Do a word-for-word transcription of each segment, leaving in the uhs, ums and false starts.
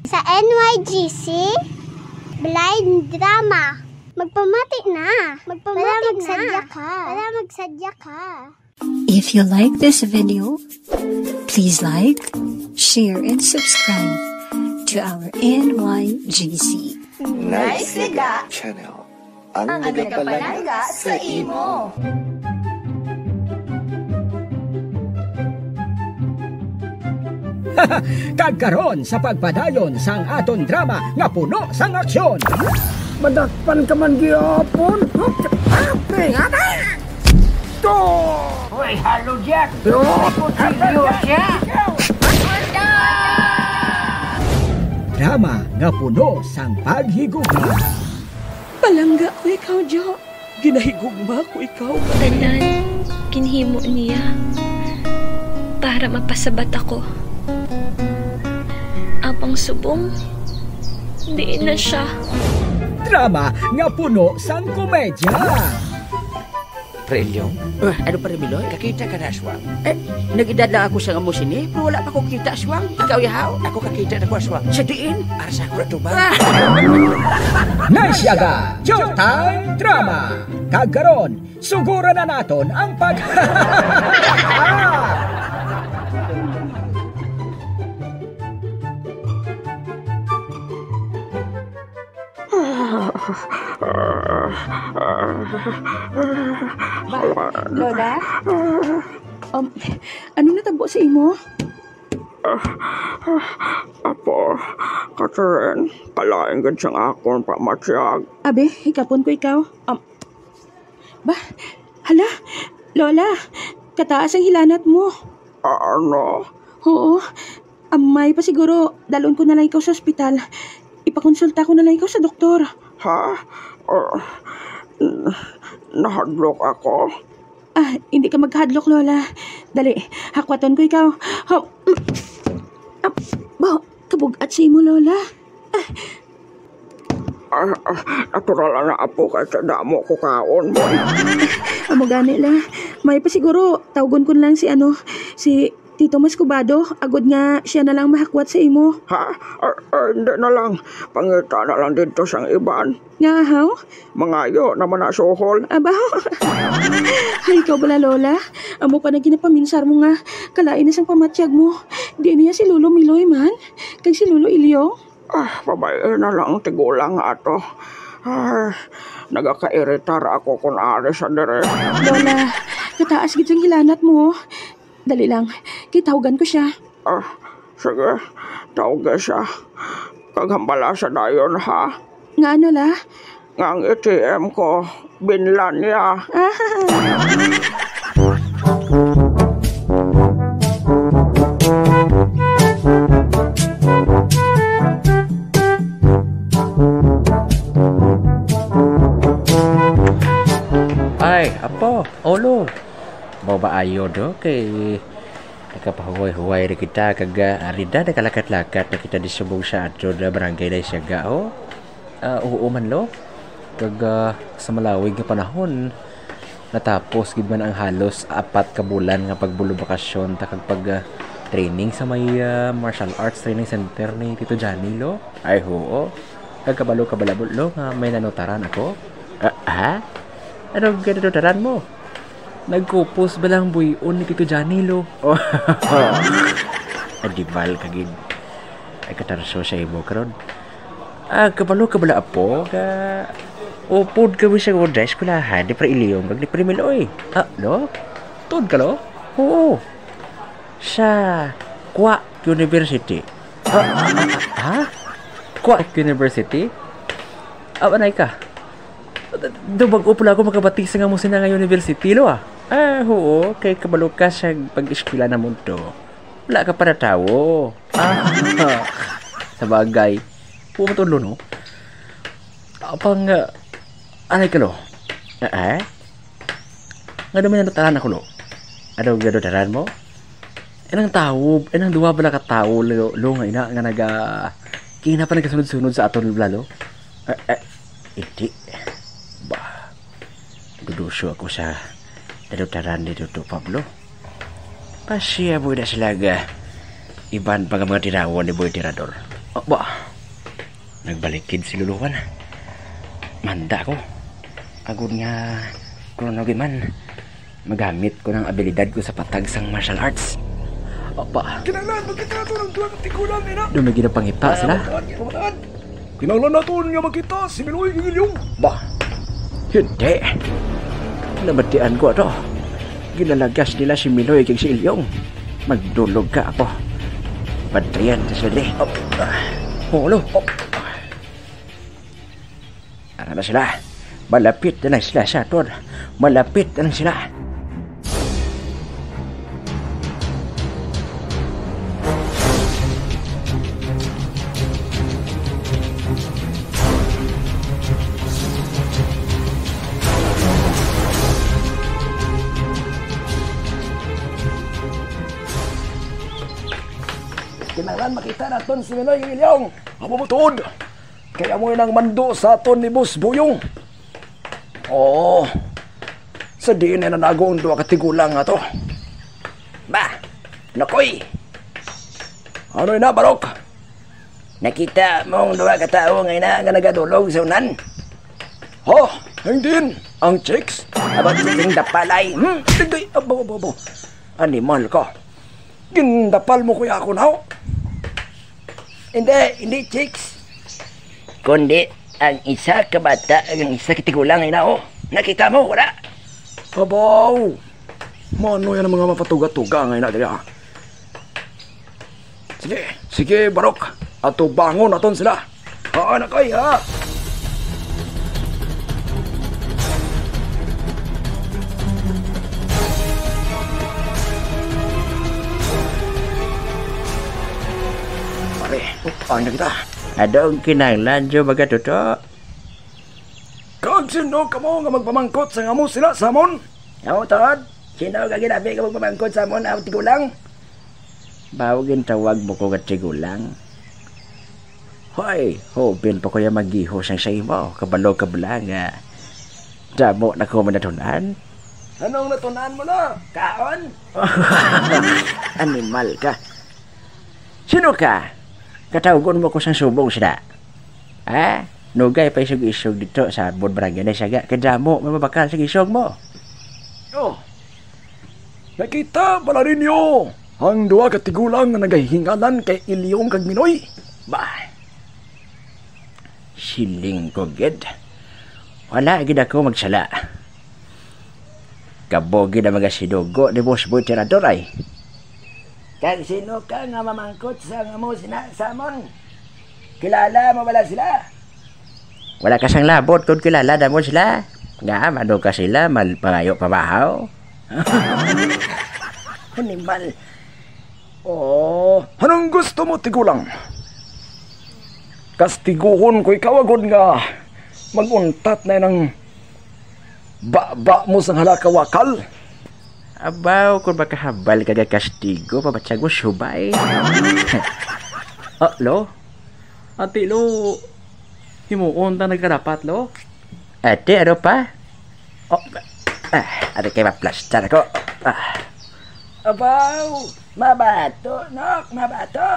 Sa N Y G C, Blind Drama. Magpamati na. Magpamati Para na. Magsadya ka. Para magsadya ka. If you like this video, please like, share, and subscribe to our N Y G C. Nice Liga Channel. Ang nagapalangga sa imo. Kag karon sa pagpadayon sang aton drama nga puno sang aksyon. Madakpan ka man gihapon. To! Hoy, halo diyan! May kutsilyo siya! Drama nga puno sang paghigugma. Palangga ko ikaw, Jo. Ginahigugma ko ikaw. Tanan, ginhimo niya para mapasabat ako. Apang subong, diin na siya. Drama nga puno sang komedya. Pre Ilyong? Ah, ano, Pre Miloy? Kakita ka na aswang? Eh, nag-edad lang ako sa amo sini, pero wala pa ko kita aswang. Ikaw, yahaw? Ako kakita na ko aswang. Sa diin? Ara sa ako na to ba? Ah! Nice Liga Showtime Drama. Kag karon, suguran na naton ang pag- Ba, Lola? Um, ano natabo sa imo? Apo, Catherine, kalain gid sang akon pamatyag. Abi, hikapon ko ikaw. Um, ba, hala, Lola, kataas ang hilanat mo. Ano? Oo, amay pa siguro, dalon ko na lang ikaw sa ospital. Ipakonsulta ko na lang ikaw sa doktor. Ha? Uh, n- nahadlok ako. Ah, hindi ka maghadlok, Lola. Dali, hakwaton ko ikaw. Ha, mm, ah, ba, kabugat sa imo, Lola. Ah, ah, natural na, apo, kay sa damo ko kaon mo. Amo gani la. May pa siguro, tawgon ko na lang si ano, si Tito Mascobado, agod nga siya na lang mahakwat sa imo. Ha? Ah, ah, hindi na lang. Pangita na lang dito sang iban. Nga, haw? Mangayo naman na suhol. Aba, ay, ikaw bala, Lola? Amo pa na ginapaminsar mo nga kalain na sang pamatyag mo. Di niya si Lolo Miloy man, kag si Lolo Ilyo? Ah, pabay na lang tigulang ato. Ah, nagakairitar ako kun ari sa dire. Lola, kataas gid sang hilanat mo. Dali lang, kitawgan ko siya. Ah, sige, tawga siya. Kag hambala sa dayon, ha? Nga ano, la? Nga ang A T M ko, binlan niya. Ah. Ay, apo, olo. Mao ba ayo, do? Kay nakapahuway-huway na kita, kag, ah, ari na, nakalakat-lakat na kita di subong sa aton, ah, barangay na siyaga, oh. Ah, oo man, lo. Kag, ah, sa malawig nga panahon, natapos gid man ang halos apat ka bulan nga pagbulubakasyon ta kag pag, ah, training sa may, ah, martial arts training center ni Tito Johnny, lo. Ay, oo. Kag kabalo ka bala, lo, nga may nanutaran ako? Ah, ha? Ano ang nanutaran mo? Nagkupos ba lang buy-on ni Tito Johnny, lo? Adibal ka gid. Ay, katarso sa imo karon. Ah, kabalo ka bala, apo, nga upod kami sa una eskwelahan ni Pre Ilyong kag ni Pre Miloy. Ah, no? Tuod ka, lo? Oo. Sa Kwak University. Ah, ah, ah, ha? Kwak University? Ah, anay ka? Do, bag-o pa lang ako makabati sa nga mo sina nga university, lo, ah. Ah, oo, kay kabalo ka sa pag-eskwela namon to. Wala ka pa natawo. Ah, sa bagay. Wa man to, lo, no? Apang, ah, anay ka, lo? Ah, eh? Nga naman nanutaran ako, lo? Ano ang nanutaran mo? Inang tawo, inang duha bala ka tawo, lo, lo, nga ina, nga naga, ina pa nagasunod-sunod sa aton, bala, lo? Eh, eh, hindi. Ba, duduso ako sa nanutaran ni Toto Pablo. Pasiya mo na sila nga iban pa nga mga tinawon ni Boy Tirador. Aba, nagbalikid si Luluhan. Manda ko. Agod nga, kung ano man, magamit ko ng abilidad ko sa patag sang martial arts. Aba. Kinahanglan magkita naton ang duha ka tigulang, ina. Dumigi na pangita sila. Kinahanglan naton nga makita si Miloy kag Ilyong. Ba, hindi. Nabatian ko ato. Ginalagas nila si Miloy kag si Ilyong. Magdulog ka, apo. Bantayan ta sila diri. Oh, lo. Oh. Ara na sila. Malapit na lang sila sa aton. Malapit na lang sila. Kinahanglan makita naton si Miloy kag Ilyong. Amo ba tuod? Kay amo nang mando sa aton ni Boss Buyong. Oo. Sa diin na nanago ang duha ka tigulang nga to? Ba, Nakoy. Ano ina, Barok? Nakita mo ang duha ka tawo nga ina nga nagadulog sa unan? Ho, ang diin? Ang chicks? About sa sing dapalay. Hmm? Tigay, abo, abo, abo. Animal ka. Gindapal mo kuya ako na, ho? Hindi, hindi chicks. Kundi ang isa ka bata ag ang isa ka tigulang, ina, oh. Nakita mo, wala? Abaw! Mano yan ang mga mapatuga-tuga nga ina diri, ah? Sige, sige, Barok. Atubangon naton sila. Ah, Nakoy, ha? Pare, upang na kita. Adong kinahanglan, Joe, magatuto. Kag sino kamo nga magpamangkot sa nga amo sila sa amon? Amo, Tod? Sino ka ginabi nga magpamangkot sa amon, ah, tigulang? Bawo gintawag mo ko nga tigulang? Hoy, hopin pa ko ya magihos ang sa imo. Kabalo ka bala nga damo na ko manatun-an? Anong natun-an mo na? Kaon? Animal ka. Sino ka? Katawgon mo ko sang subong sila. Ha? Nugay pa isog-isog dito sa amon barangay na saga. Kadamo, mababakal sa isog mo. Oh, nakita bala ninyo ang duha ka tigulang nga nagahingalan kay Ilyong kag Minoy? Bah, siling ko gid. Wala gid ako magsala. Kabo gid ang mga sinugo ni Boss Boy Tirador ay. Kag sino ka nga mamangkot sa nga mo sina sa amon? Kilala mo bala sila? Wala ka sang labot kung kilala na mo sila. Nga, ano ka sila, mal-, pangayo pamahaw? Animal. Oh, anong gusto mo, tigulang? Kastiguhon ko ikaw agod nga mag-untat na nang baba mo sang hala ka wakal? Abaw, kung makahabal ka nga kastigo, mabatyag mo subay. Ah, lo? Ati, lo, himuon ta nagkarapat, lo? Ate, ano pa? Oh, ah, ano kay maplastar ako? Ah. Abaw, mabato, Nok, mabato.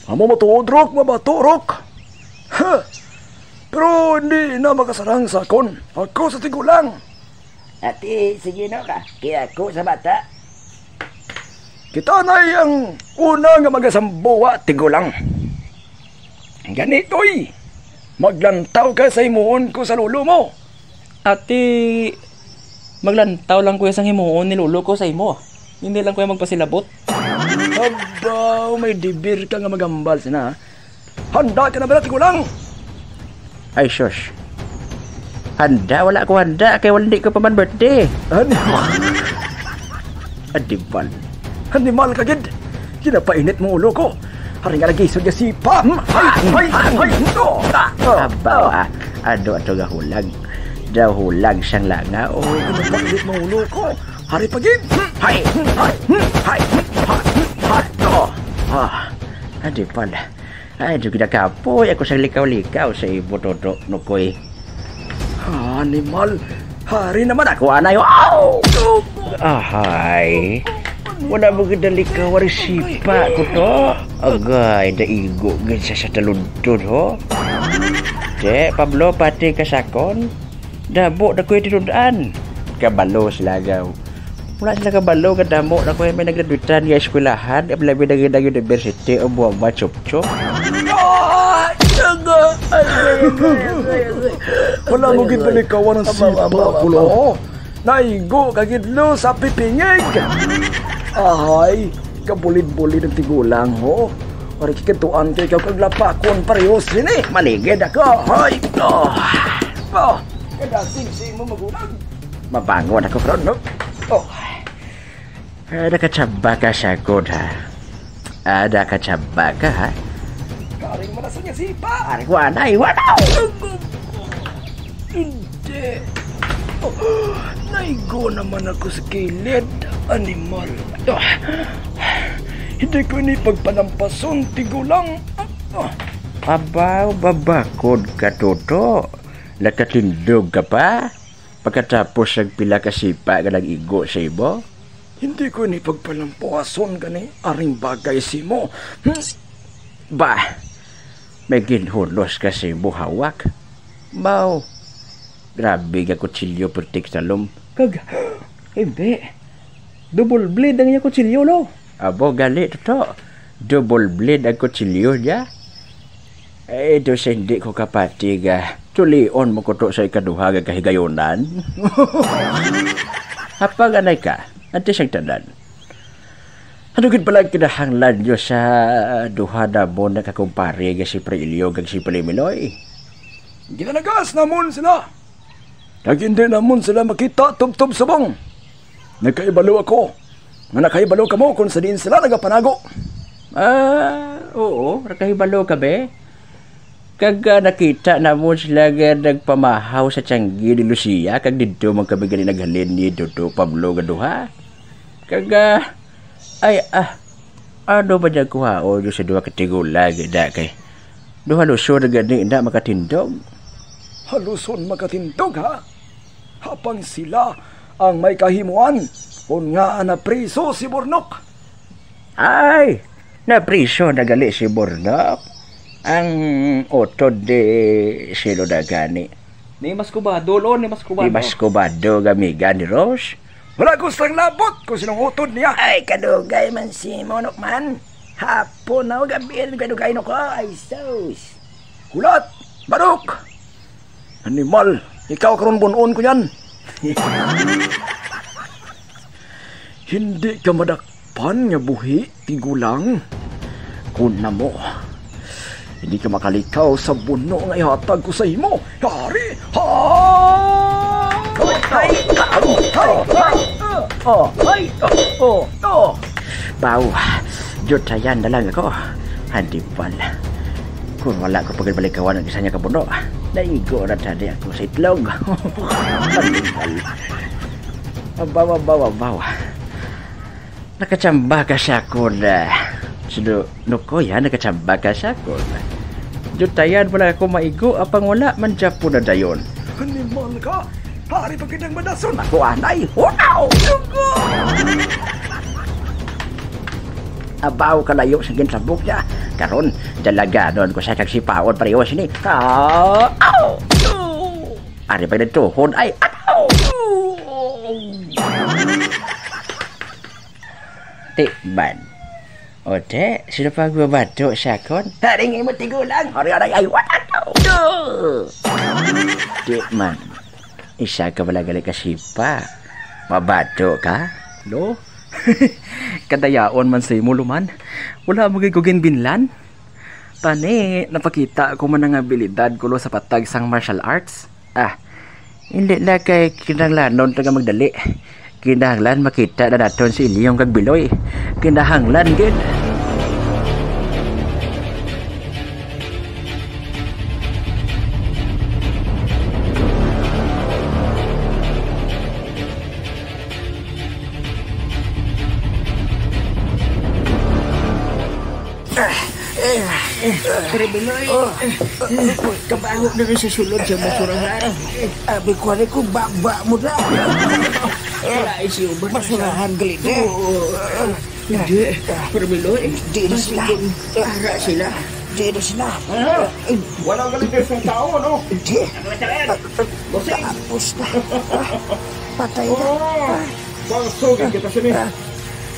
Amo matuod, Rok, mabato, Rok. Ha! Pero hindi na makasarang sa akon. Ako sa tigulang. Ati, sige, Nok, ah. Kaya ako sa bata. Kita na ang una nga magasambuwa, tigulang. Ganitoy, maglantaw ka sa himuon ko sa lolo mo. Ati, maglantaw lang ko sang himuon ni lolo ko sa imo. Hindi lang ko magpasilabot. Abaw, may dibir ka nga magambal sina, ha? Handa ka na ba, tigulang? Ay, sus. Handa, wala ko handa, kay wala, di ko pa man birthday. Ano? Adiban. Animal ka gid. Ginapainit mo ulo ko. Hari nga lagi sa gasipa. Hmm? Ay, ay, ay, no. Abaw, ah. Ano ato nga hulag? Daw hulag sang langaw. Ginapainit mo ulo ko. Hari pa gid. Hay, hay, hay, hay, hay, to. Ah, adiban. Ay, di ginakapoy ako sa likaw-likaw sa imo, Dodo, Nukoy. Animal. Hari naman ako, anay. Aw! Ahay. Wala mo gid nalikaw ari sipa ko to. Agay, naigo gid sa, sa taludtod, ho. Te, Pablo, pati ka sakon. Damo na ko'y tinud-an. Kabalo sila, gaw. Wala sila kabalo nga damo na ko'y may naggraduatean nga eskwelahan, ang labi na gid ang University of Wawa Chup Chup. Wala mo gid nalikawan ang sipa ko, lo. Naigo ka gid, lo, sa pipingig. Ahay, kabulid-bulid ang tigulang, ho. Wala kikituan kay ikaw kag lapakon, pareho sini. Maligid ako, hoy. Oh. Oh. Kadasig sa imo magulang. Mabangon ako karon, no? Oh. Ah, nakatsamba ka sa akon, ha? Ah, nakatsamba ka, ha? Karing malason nga sipa. Ari, wala, wala. Hindi. Oh, naigo naman ako sa kilid, animal. Ah, hindi ko ini pagpalampason, tigulang. Ah, ah. Abaw, babakod ka, Toto. Nakatindog ka pa? Pagkatapos sang pila ka sipa nga nag-igo sa imo? Hindi ko ini pagpalampason gani aring bagay sa imo. Hmm? Bah, may ginhulos ka sa imo hawak. Mao, grabe nga kutsilyo, putik talom. Kag, hindi. Double blade ang iyang kutsilyo, no? Abo, gali, Toto. Double blade ang kutsilyo niya. Eh, do sa hindi ko kapati nga tulion mo ko to sa ikaduha nga kahigayunan. Hapa nga nay ka, antes ang tanan. Ano gid pala ang kinahanglan nyo sa duha na mo na kakumpare nga si Pre Ilyo kag si Pre Miloy? Ginalagas namon sila. Kag hindi namon sila makita tubtob subong. Nagkahibalo ako nga nakahibalo kamo kon sa diin sila nagapanago. Ah, oo, nakahibalo kami. Kag, ah, nakita namon sila nga nagpamahaw sa tianggi ni Lucia, kag didto man kami gali naghalin ni Toto Pablo nga duha. Kag, ah, ay, ah, ano ba dyan kuhaon yung sa duha ka tigulang, ina, kay duha luso na gani na makatindog? Haluson makatindog, ha? Apang sila ang may kahimuan kon ngaa napriso si Bornok. Ay, napriso na gali si Bornok. Ang utod di sino na gani? Ni Mas Kubado, lo, ni Mas Kubado. Ni Mas Kubado, gamiga ni Rose. Wala ko sang labot kung sinong utod niya. Ay, kadugay man si Monok man. Hapon na o gabi, kadugay no ko. Ay, sus. Hulat, Barok! Animal, ikaw karon bun-on ko yan. Hindi ka madakpan nga buhi, tigulang. Kun na mo, hindi ka makalikaw sa buno nga ihatag ko sa imo. Yari! Ha! Ay! Ay! Ay! Oh! Ay! Oh! Oh! Baw, dutayan na lang ako. Hantipal. Kung wala ko pagbalikawan ang isa niya kabuno, naigo na tadi ako sa itlog. Hantipal. Abaw, abaw, abaw. Nakatsamba ka sa akon, ah, sudo, nukoy, ha? Nakatsamba ka sa akon. Dutayan mo lang ako maigo, apang wala man dyan po na dayon. Animal ka! Hari pa kitang madason! Ako, anay! Hunaw! Abaw, kalayo sa gintrabok niya. Karon, dalaganon ko sa kagsipaon, pareho sini. Ah! Aw! Ari pa nagtuhon, ay! Aw! Ti man. O, te, sino pa ang mabato sa akon? Haring imo tigulang, haring, haring, ay, wala to. Ti man. Isa ka wala gali ka sipa. Mabato ka? No? Kadayaon man sa imo, Luman. Wala mo gid ko ginbinlan. Tani, napakita ko man ang abilidad ko, lo, sa patag sang martial arts. Ah, hindi na kay kinahanglanon ta nga magdali. Kinahanglan makita na naton si Ilyong kag Biloy. Kinahanglan gid. Ah, eh, Pero Biloy, kabaho na rin sa sulod sa basurahan. Abi ko, ari ko, baba mo na. Wala, isi uban. Basurahan gali, de. Oo. Hindi. Pero Biloy, di na sila. Ara sila. Di na sila. Ano? Wala galing sa tao, no? Hindi. Bossing. Tapos na. Patay na. Oo. Pagsugid kita sini.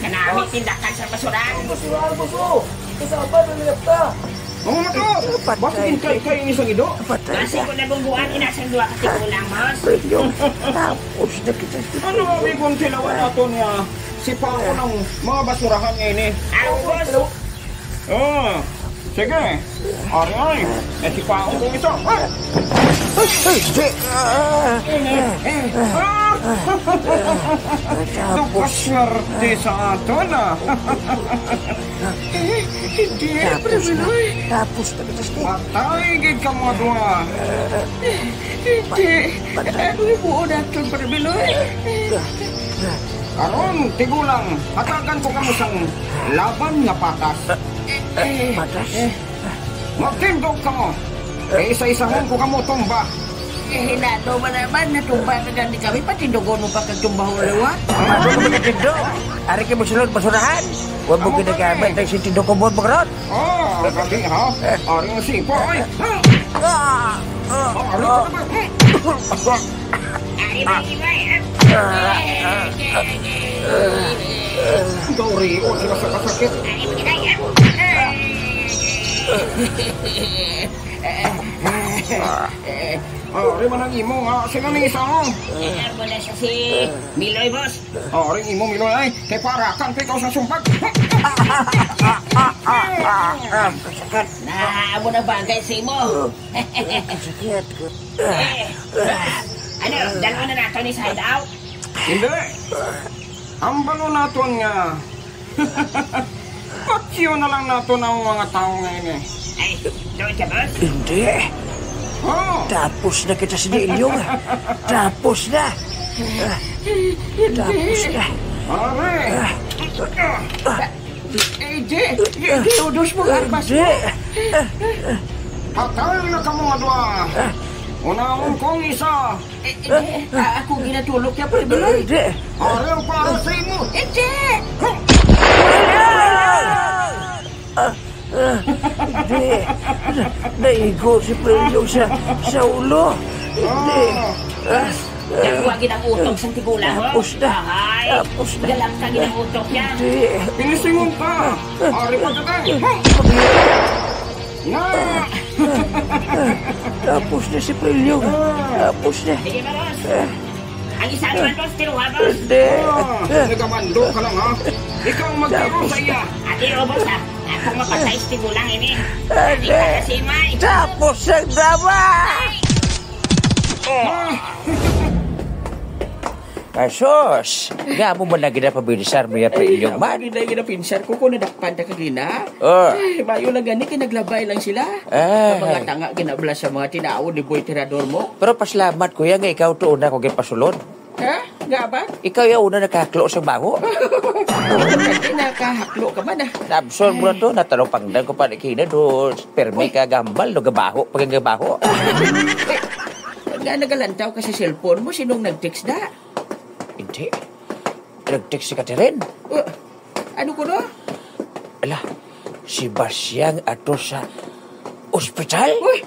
Kanami tindakan sa basurahan. Basurahan, boss, oh. Kasama na lihat ka. Ang mga to, Patay. Basta yung kay, kay isang ido. Patay Basi na. Ko nabungguan, inasang dua ka tigulang, boss. Pero tapos na kita. Ano, abi kung tilawan nato niya, si Pao ng mga basurahan niya ini. Ang boss. Oh, sige. Ari, ari. Eh, si Pao kung isa. Ah! Ay, ay, di. Ah, Eh, eh, ah. Tapos. Dugos swerte sa aton, ah. Eh, hindi, Tapos na. Pre Biloy. Tapos na, tapos na. Patay gid ka mga duha. Hindi. Patay. Ano yung buo natin, Pre Biloy? Karon, tigulang, hatagan ko kamo sang laban nga patas. Eh, eh, Patas? Eh. Magtindog kamo. Kay isa-isahon ko kamo tumba. Eh, hinano man naman, natumba na gani kami, patindogon mo pa kag tumba, liwat. Ano ka magtindog? Ari kay mo sulod basurahan. Huwag mo Amo ginagamit kami. Ang sitindog ko mo, mga ron. Oh, gabi, ha? Ari ang sipa, ay. Ah! Ah! Oh, ari ka naman. Ari ba, Ibay? Ah! Gauri, oh, sila sa kasakit. Ari ba, Ibay? Ah! Oh, ari man ang imo, nga. Sino ni isa mo? Eh, wala siya si Miloy, boss. Oh, ari ang imo, Miloy, ay. Kay para kang pikaw sa sumpag. Na, amo na bagay sa imo. Sakit. Eh, ano, dalawa na nato ni sa hideout? Hindi. Ambalo naton nga. Patyo na lang naton ang mga tao nga ini. Ay, doon ka, boss? Hindi. Oh. Tapos na kita sa Ilyong. Tapos na. Tapos na. Pare. Ah. Eh, di, di, di, udos mo, armas mo. Hindi. Patay na ka mga dua. Unahon kong isa. Eh, eh, eh, ah, ako ginatulog niya, Pre Biloy. Hindi. Ayaw para sa imo. Hindi. Ah, ah, hindi. Na-, naigo si Prelyo sa, sa ulo. Hindi. Ah, Nakuha gid ang utok sang tigulang mo. Tapos na. Ahay. Tapos na. Galang ka gid ang utok niya. Hindi. Pinisingon ka. Ari pa ka. Na! Tapos na si Prelyo. Ah. Tapos na. Sige, Maros. Ah. Ang isa naman, boss, tinuha, boss. Hindi. Ah, nagamando ka lang, ha? Ikaw ang magtiro sa iya. Ate, oh, boss, ha? Ako mapatay si tigulang ini. Hindi. Ate, kasi may. Tapos ang drama! Ay! Ah! Asos! Nga mo man na ginapabinsar mo ya, Pre Ilyong man? Ay, ako gina-, ginapinsar ko kung nadakpan ta kagina. Oh. Ay, bayo lang gani kay naglabay lang sila. Ah. Ang mga tanga ginablas sa mga tinawo ni Boy Tirador mo. Pero pasalamat ko ya nga ikaw to una ko ginpasulod. Ha? Nga ba? Ikaw ya una nakahaklo sa baho. Hindi nakahaklo ka man, ah. Nabsol mo na to, natalong pangdang ko pa ni Kina do. Permi ka gambal, no, gabaho, pag gabaho. Nga nagalantaw ka sa cellphone mo, sinong nag-text da? Hindi. Nag-text si Catherine. Uh, ano ko no? Ala, si Basyang ato sa ospital? Uy,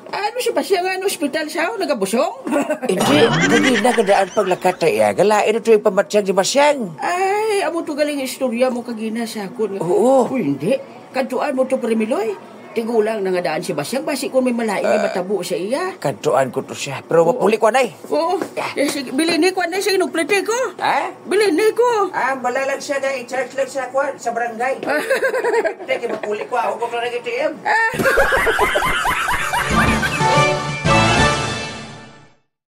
ano si Basyang nga ospital sa nagabusong? Hindi, hindi na kadaan paglakat na iya. Galain ito yung pamatyag ni Basyang. Ay, amo to galing istorya mo kagina sa akon nga. Oo. Uy, hindi. Kadtuan mo to, Pre Miloy. Tigulang na nga daan si Basyang, basi kung may malain nga Ah, matabo sa iya. Kadtuan ko to siya. Pero Oo. Mapuli ko, anay. Oo. Eh, sige, bilin ni ko, anay, sige, nagplete ko. Ha? Bilin ni ko. Ah, bala lang siya na, i-charge lang sa kwan, sa barangay. Hindi, kaya mapuli ko, ako ko na nag-A T M. Ah.